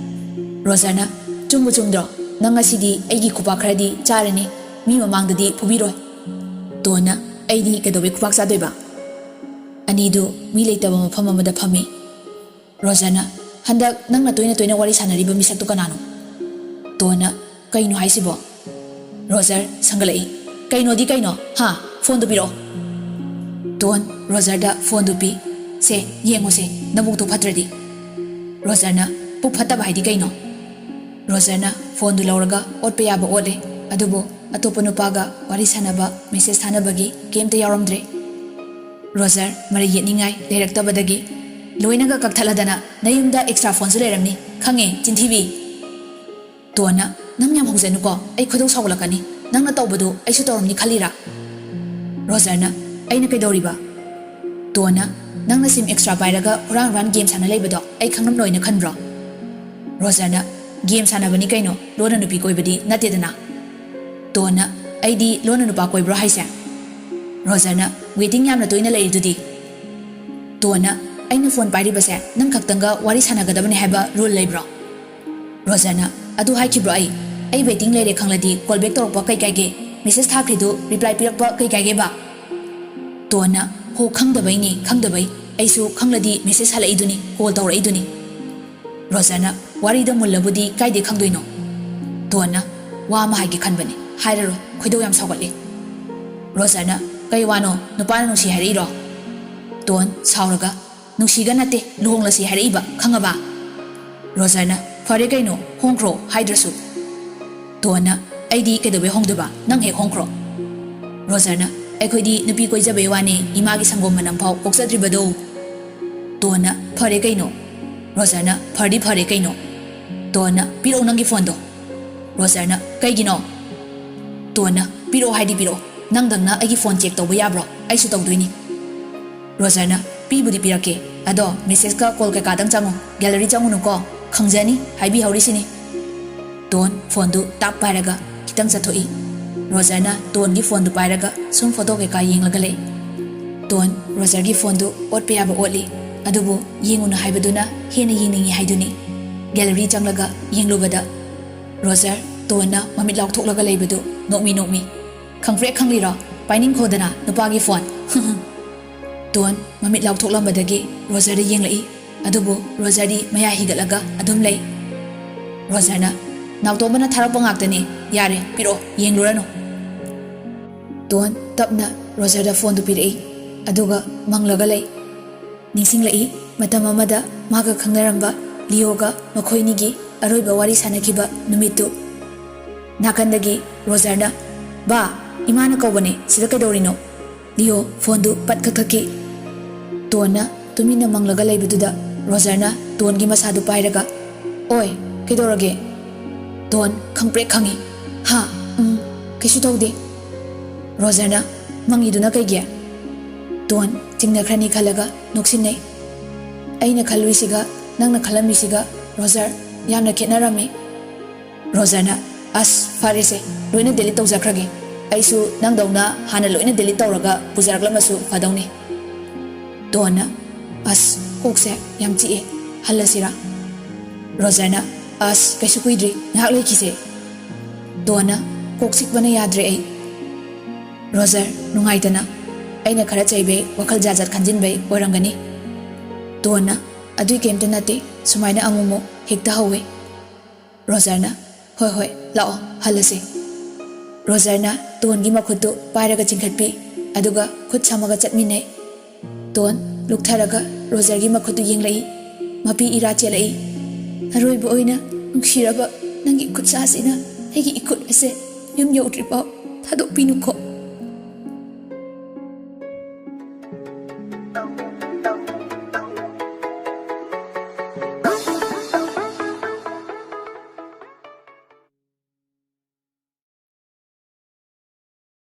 ꯔꯣꯖꯔꯅ, "ꯆꯨꯝꯕꯨ ꯆꯨꯝꯗ꯭ꯔꯣ? ꯅꯪ ꯉꯁꯤꯗꯤ ꯑꯩꯒꯤ ꯈꯨꯄꯥꯛ ꯈꯔꯗꯤ ꯆꯥꯔꯅꯤ, ꯃꯤ ꯃꯃꯥꯡꯗꯗꯤ ꯐꯨꯕꯤꯔꯣꯏ꯫" ꯇꯣꯟꯅ, "ꯑꯩꯗꯤ ꯀꯩꯗꯧꯕꯩ ꯈꯨꯄꯥꯛ ꯆꯥꯗꯣꯏꯕ?" ꯑꯅꯤꯗꯨ ꯃꯤ ꯂꯩꯇꯕ ꯃꯐꯝ ꯑꯃꯗ ꯐꯝꯃꯤ꯫ ꯔꯣꯖꯔꯅ, "ꯍꯟꯗꯛ ꯅꯪꯅ ꯇꯣꯏꯅ ꯇꯣꯏꯅ ꯋꯥꯔꯤ ꯁꯥꯟꯅꯔꯤꯕ ꯃꯤꯁꯛꯇꯨ ꯀꯅꯥꯅꯣ?" ꯇꯣꯟꯅ, "ꯀꯩꯅꯣ ꯍꯥꯏꯁꯤꯕꯣ?" ꯔꯣꯖꯔ ꯁꯪꯒꯠꯂꯛꯏ꯫ "ꯀꯩꯅꯣꯗꯤ ꯀꯩꯅꯣ? ꯍꯥ? ꯐꯣꯟꯗꯨ ꯄꯤꯔꯛꯑꯣ꯫" ꯇꯣꯟ ꯔꯣꯖꯔꯗ ꯐꯣꯟꯗꯨ ꯄꯤ꯫ "ꯁꯦ, ꯌꯦꯡꯉꯨꯁꯦ, ꯅꯕꯨꯛꯇꯨ ꯐꯠꯇ꯭ꯔꯗꯤ꯫" ꯔꯣꯖꯔꯅ, "ꯄꯨꯛ ꯐꯠꯇꯕ ꯍꯥꯏꯗꯤ ꯀꯩꯅꯣ?" ꯔꯣꯖꯔꯅ ꯐꯣꯟꯗꯨ ꯂꯧꯔꯒ ꯑꯣꯠꯄ ꯌꯥꯕ ꯑꯣꯠꯂꯦ, ꯑꯗꯨꯕꯨ ꯑꯇꯣꯞꯄ ꯅꯨꯄꯥꯒ ꯋꯥꯔꯤ ꯁꯥꯟꯅꯕ, ꯃꯦꯁꯦꯖ ꯊꯥꯅꯕꯒꯤ ꯀꯩꯝꯇ ꯌꯥꯎꯔꯝꯗ꯭ꯔꯦ꯫ ꯔꯣꯖꯔ ꯃꯔꯩ ꯌꯦꯠꯅꯤꯡꯉꯥꯏ ꯂꯩꯔꯛꯇꯕꯗꯒꯤ, "ꯂꯣꯏꯅꯒ ꯀꯛꯊꯠꯂꯗꯅ ꯅꯌꯨꯝꯗ ꯑꯦꯛꯁꯇ꯭ꯔꯥ ꯐꯣꯟꯁꯨ ꯂꯩꯔꯝꯅꯤ, ꯈꯪꯉꯦ, ꯆꯤꯟꯊꯤꯕꯤ!" ꯇꯣꯟꯅ, "ꯅꯪ ꯌꯥꯝ ꯍꯧꯖꯅꯨꯀꯣ, ꯑꯩ ꯈꯣꯏꯗꯧ ꯁꯥꯎꯒꯠꯂꯛꯀꯅꯤ꯫ ꯅꯪꯅ ꯇꯧꯕꯗꯨ ꯑꯩꯁꯨ ꯇꯧꯔꯝꯅꯤ ꯈꯜꯂꯤꯔꯥ?" ꯔꯣꯖꯔꯅ, "ꯑꯩꯅ ꯀꯩꯗꯧꯔꯤꯕ?" ꯇꯣꯟꯅ, "ꯅꯪꯅ ꯁꯤꯝ ꯑꯦꯛꯁꯇ꯭ꯔꯥ ꯄꯥꯏꯔꯒ ꯍꯨꯔꯥꯟ ꯍꯨꯔꯥꯟ ꯒꯦꯝ ꯁꯥꯟꯅ ꯂꯩꯕꯗꯣ ꯑꯩ ꯈꯪꯂꯝꯂꯣꯏꯅ ꯈꯟꯕ꯭ꯔꯣ?" ꯔꯣꯖꯔꯅ, "ꯒꯦꯝ ꯁꯥꯟꯅꯕꯅꯤ ꯀꯩꯅꯣ, ꯂꯣꯟꯅ ꯅꯨꯄꯤ ꯀꯣꯏꯕꯗꯤ ꯅꯠꯇꯦꯗꯅ꯫" ꯇꯣꯟꯅ, "ꯑꯩꯗꯤ ꯂꯣꯟꯅ ꯅꯨꯄꯥ ꯀꯣꯏꯕ꯭ꯔꯣ ꯍꯥꯏꯁꯦ?" ꯔꯣꯖꯔꯅ, "ꯋꯦꯇꯤꯡ ꯌꯥꯝꯅ ꯇꯣꯏꯅ ꯂꯩꯔꯤꯗꯨꯗꯤ?" ꯇꯣꯟꯅ, "ꯑꯩꯅ ꯐꯣꯟ ꯄꯥꯏꯔꯤꯕꯁꯦ ꯅꯪ ꯈꯛꯇꯪꯒ ꯋꯥꯔꯤ ꯁꯥꯟꯅꯒꯗꯕꯅꯤ ꯍꯥꯏꯕ ꯔꯨꯜ ꯂꯩꯕ꯭ꯔꯣ?" ꯔꯣꯖꯔꯅ, "ꯑꯗꯨ ꯍꯥꯏꯈꯤꯕ꯭ꯔꯣ ꯑꯩ? ꯑꯩ ꯋꯦꯇꯤꯡ ꯂꯩꯔꯦ ꯈꯪꯂꯗꯤ ꯀꯣꯜ ꯕꯦꯛ ꯇꯧꯔꯛꯄ ꯀꯩ ꯀꯥꯏꯒꯦ? ꯃꯦꯁꯦꯖ ꯊꯥꯈ꯭ꯔꯤꯗꯨ ꯔꯤꯄ꯭ꯂꯥꯏ ꯄꯤꯔꯛꯄ ꯀꯩ ꯀꯥꯏꯒꯦꯕ?" ꯇꯣꯟꯅ, "ꯍꯣ, ꯈꯪꯗꯕꯩꯅꯤ, ꯈꯪꯗꯕꯩ꯫ ꯑꯩꯁꯨ ꯈꯪꯂꯗꯤ ꯃꯦꯁꯦꯖ ꯍꯜꯂꯛꯏꯗꯨꯅꯤ, ꯀꯣꯜ ꯇꯧꯔꯛꯏꯗꯨꯅꯤ꯫" ꯔꯣꯖꯔꯅ, "ꯋꯥꯔꯤꯗ ꯃꯨꯜꯂꯕꯨꯗꯤ ꯀꯥꯏꯗꯩ ꯈꯪꯗꯣꯏꯅꯣ?" ꯇꯣꯟꯅ, "ꯋꯥ ꯑꯃ ꯍꯥꯏꯒꯦ ꯈꯟꯕꯅꯤ, ꯍꯥꯏꯔꯔꯣꯏ, ꯈꯣꯏꯗꯧ ꯌꯥꯝ ꯁꯥꯎꯒꯠꯂꯤ꯫" ꯔꯣꯖꯔꯅ, "ꯀꯩ ꯋꯥꯅꯣ? ꯅꯨꯄꯥꯅ ꯅꯨꯡꯁꯤ ꯍꯥꯏꯔꯛꯏꯔꯣ?" ꯇꯣꯟ, ꯁꯥꯎꯔꯒ, "ꯅꯨꯡꯁꯤꯒ ꯅꯠꯇꯦ, ꯂꯨꯍꯣꯡꯂꯁꯤ ꯍꯥꯏꯔꯛꯏꯕ, ꯈꯪꯉꯕ?" ꯔꯣꯖꯔꯅ, "ꯐꯔꯦ ꯀꯩꯅꯣ, ꯍꯣꯡꯈ꯭ꯔꯣ ꯍꯥꯏꯗ꯭ꯔꯁꯨ꯫" ꯇꯣꯟꯅ, "ꯑꯩꯗꯤ ꯀꯩꯗꯧꯕꯩ ꯍꯣꯡꯗꯣꯏꯕ? ꯅꯪ ꯍꯦꯛ ꯍꯣꯡꯈ꯭ꯔꯣ꯫" ꯔꯣꯖꯔꯅ, "ꯑꯩꯈꯣꯏꯗꯤ ꯅꯨꯄꯤ ꯀꯣꯏꯖꯕꯩ ꯋꯥꯅꯤ, ꯏꯃꯥꯒꯤ ꯁꯪꯒꯣꯝ ꯃꯅꯝ ꯐꯥꯎ ꯄꯣꯛꯆꯗ꯭ꯔꯤꯕꯗꯣ꯫" ꯇꯣꯟꯅ, "ꯐꯔꯦ ꯀꯩꯅꯣ꯫" ꯔꯣꯖꯔꯅ, "ꯐꯔꯗꯤ ꯐꯔꯦ ꯀꯩꯅꯣ꯫" ꯇꯣꯟꯅ, "ꯄꯤꯔꯛꯑꯣ ꯅꯪꯒꯤ ꯐꯣꯟꯗꯣ꯫" ꯔꯣꯖꯔꯅ, "ꯀꯩꯒꯤꯅꯣ?" ꯇꯣꯟꯅ, "ꯄꯤꯔꯛꯑꯣ ꯍꯥꯏꯗꯤ ꯄꯤꯔꯛꯑꯣ꯫ ꯅꯪꯗꯪꯅ ꯑꯩꯒꯤ ꯐꯣꯟ ꯆꯦꯛ ꯇꯧꯕ ꯌꯥꯕ꯭ꯔꯣ? ꯑꯩꯁꯨ ꯇꯧꯗꯣꯏꯅꯤ꯫" ꯔꯣꯖꯔꯅ, "ꯄꯤꯕꯨꯗꯤ ꯄꯤꯔꯛꯀꯦ, ꯑꯗꯣ ꯃꯦꯁꯦꯖꯀ ꯀꯣꯜ ꯀꯩꯀꯥꯗꯪ ꯆꯪꯉꯨ, ꯒꯦꯂꯔꯤ ꯆꯪꯉꯨꯅꯨꯀꯣ꯫ ꯈꯪꯖꯅꯤ, ꯍꯥꯏꯕꯤꯍꯧꯔꯤꯁꯤꯅꯤ꯫" ꯇꯣꯟ ꯐꯣꯟꯗꯨ ꯇꯥꯞ ꯄꯥꯏꯔꯒ ꯈꯤꯇꯪ ꯆꯠꯊꯣꯛꯏ꯫ ꯔꯣꯖꯔꯅ ꯇꯣꯟꯒꯤ ꯐꯣꯟꯗꯨ ꯄꯥꯏꯔꯒ ꯁꯨꯝ ꯐꯣꯇꯣ ꯀꯩꯀꯥ ꯌꯦꯡꯂꯒ ꯂꯩ꯫ ꯇꯣꯟ ꯔꯣꯖꯔꯒꯤ ꯐꯣꯟꯗꯨ ꯑꯣꯠꯄ ꯌꯥꯕ ꯑꯣꯠꯂꯤ, ꯑꯗꯨꯕꯨ ꯌꯦꯡꯉꯨꯅꯨ ꯍꯥꯏꯕꯗꯨꯅ ꯍꯦꯟꯅ ꯌꯦꯡꯅꯤꯡꯉꯤ ꯍꯥꯏꯗꯨꯅꯤ꯫ ꯒꯦꯂꯔꯤ ꯆꯪꯂꯒ ꯌꯦꯡꯂꯨꯕꯗ ꯔꯣꯖꯔ ꯇꯣꯟꯅ ꯃꯃꯤꯠ ꯂꯥꯎꯊꯣꯛꯂꯒ ꯂꯩꯕꯗꯨ ꯅꯣꯛꯃꯤ ꯅꯣꯛꯃꯤ꯫ "ꯈꯪꯄ꯭ꯔꯦꯛ ꯈꯪꯂꯤꯔꯣ? ꯄꯥꯏꯅꯤꯡꯈꯣꯗꯅ ꯅꯨꯄꯥꯒꯤ ꯐꯣꯟ꯫" ꯇꯣꯟ ꯃꯃꯤꯠ ꯂꯥꯎꯊꯣꯛꯂꯝꯕꯗꯒꯤ ꯔꯣꯖꯔꯗ ꯌꯦꯡꯂꯛꯏ꯫ ꯑꯗꯨꯕꯨ ꯔꯣꯖꯔꯗꯤ ꯃꯌꯥ ꯍꯤꯒꯠꯂꯒ ꯑꯗꯨꯝ ꯂꯩ꯫ ꯔꯣꯖꯔꯅ, "ꯅꯥꯎꯇꯣꯝꯕꯅ ꯊꯥꯔꯛꯄ ꯉꯥꯛꯇꯅꯤ꯫ ꯌꯥꯔꯦ, ꯄꯤꯔꯛꯑꯣ, ꯌꯦꯡꯂꯨꯔꯅꯨ꯫" ꯇꯣꯟ ꯇꯞꯅ ꯔꯣꯖꯔꯗ ꯐꯣꯟꯗꯨ ꯄꯤꯔꯛꯏ꯫ ꯑꯗꯨꯒ ꯃꯪꯂꯒ ꯂꯩ꯫ ꯅꯤꯡꯁꯤꯡꯂꯛꯏ, ꯃꯇꯝ ꯑꯃꯗ ꯃꯥꯒ ꯈꯪꯅꯔꯝꯕ ꯂꯤꯌꯣꯒ ꯃꯈꯣꯏꯅꯤꯒꯤ ꯑꯔꯣꯏꯕ ꯋꯥꯔꯤ ꯁꯥꯟꯅꯈꯤꯕ ꯅꯨꯃꯤꯠꯇꯨ꯫ ꯅꯥꯀꯟꯗꯒꯤ ꯔꯣꯖꯔꯅ, "ꯕꯥ, ꯏꯃꯥꯅ ꯀꯧꯕꯅꯦ, ꯁꯤꯗ ꯀꯩꯗꯧꯔꯤꯅꯣ?" ꯂꯤꯌꯣ ꯐꯣꯟꯗꯨ ꯄꯠ ꯀꯛꯊꯠꯈꯤ꯫ ꯇꯣꯟꯅ ꯇꯨꯃꯤꯟꯅ ꯃꯪꯂꯒ ꯂꯩꯕꯗꯨꯗ ꯔꯣꯖꯔꯅ ꯇꯣꯟꯒꯤ ꯃꯁꯥꯗꯨ ꯄꯥꯏꯔꯒ, "ꯑꯣꯏ, ꯀꯩꯗꯧꯔꯒꯦ?" ꯇꯣꯟ ꯈꯪꯄ꯭ꯔꯦꯛ ꯈꯪꯉꯤ꯫ "ꯍꯥ? ꯎꯝ, ꯀꯩꯁꯨ ꯇꯧꯗꯦ꯫" ꯔꯣꯖꯔꯅ, "ꯃꯪꯉꯤꯗꯨꯅ ꯀꯩꯒꯤ?" ꯇꯣꯟ ꯆꯤꯡꯅꯈ꯭ꯔꯅꯤ ꯈꯜꯂꯒ ꯅꯣꯛꯁꯤꯟꯅꯩ꯫ "ꯑꯩꯅ ꯈꯜꯂꯨꯏꯁꯤꯒ ꯅꯪꯅ ꯈꯜꯂꯝꯃꯤꯁꯤꯒ, ꯔꯣꯖꯔ, ꯌꯥꯝꯅ ꯈꯦꯠꯅꯔꯝꯃꯤ꯫" ꯔꯣꯖꯔꯅ, "ꯑꯁ, ꯐꯔꯦꯁꯦ, ꯂꯣꯏꯅ ꯗꯤꯂꯤꯠ ꯇꯧꯖꯈ꯭ꯔꯒꯦ꯫ ꯑꯩꯁꯨ ꯅꯪꯗꯧꯅ ꯍꯥꯟꯅ ꯂꯣꯏꯅ ꯗꯤꯂꯤꯠ ꯇꯧꯔꯒ ꯄꯨꯖꯔꯛꯂꯝꯃꯁꯨ ꯐꯗꯧꯅꯤ꯫" ꯇꯣꯟꯅ, "ꯑꯁ, ꯀꯣꯛꯁꯦ ꯌꯥꯝ ꯆꯤꯛꯑꯦ, ꯍꯜꯂꯁꯤꯔꯥ?" ꯔꯣꯖꯔꯅ, "ꯑꯁ, ꯀꯩꯁꯨ ꯀꯨꯏꯗ꯭ꯔꯤ, ꯉꯥꯏꯍꯥꯛ ꯂꯩꯈꯤꯁꯦ꯫" ꯇꯣꯟꯅ ꯀꯣꯛ ꯆꯤꯛꯄꯅ ꯌꯥꯗ꯭ꯔꯦ ꯑꯩ꯫ ꯔꯣꯖꯔ, ꯅꯨꯡꯉꯥꯏꯇꯅ, "ꯑꯩꯅ ꯈꯔ ꯆꯩꯕꯩ, ꯋꯥꯈꯜ ꯖꯥꯠ ꯖꯥꯠ ꯈꯟꯖꯤꯟꯕꯩ ꯑꯣꯏꯔꯝꯒꯅꯤ꯫" ꯇꯣꯟꯅ, "ꯑꯗꯨꯏ ꯀꯩꯝꯇ ꯅꯠꯇꯦ, ꯁꯨꯃꯥꯏꯅ ꯑꯃꯨꯛꯃꯨꯛ ꯍꯦꯛꯇ ꯍꯧꯋꯦ꯫" ꯔꯣꯖꯔꯅ, "ꯍꯣꯏ ꯍꯣꯏ, ꯂꯥꯛꯑꯣ, ꯍꯜꯂꯁꯦ꯫" ꯔꯣꯖꯔꯅ ꯇꯣꯟꯒꯤ ꯃꯈꯨꯠꯇꯨ ꯄꯥꯏꯔꯒ ꯆꯤꯡꯈꯠꯄꯤ, ꯑꯗꯨꯒ ꯈꯨꯠ ꯁꯝꯃꯒ ꯆꯠꯃꯤꯟꯅꯩ꯫ ꯇꯣꯟ ꯂꯨꯛꯊꯔꯒ ꯔꯣꯖꯔꯒꯤ ꯃꯈꯨꯠꯇꯨ ꯌꯦꯡꯂꯛꯏ꯫ ꯃꯄꯤ ꯏꯔꯥ ꯆꯦꯜꯂꯛꯏ꯫ "ꯑꯔꯣꯏꯕ ꯑꯣꯏꯅ, ꯅꯨꯡꯁꯤꯔꯕ ꯅꯪꯒꯤ ꯈꯨꯠꯁꯥꯁꯤꯅ ꯑꯩꯒꯤ ꯏꯈꯨꯠ ꯑꯁꯦ ꯌꯨꯝ ꯌꯧꯗ꯭ꯔꯤꯐꯥꯎ ꯊꯥꯗꯣꯛꯄꯤꯅꯨꯀꯣ꯫"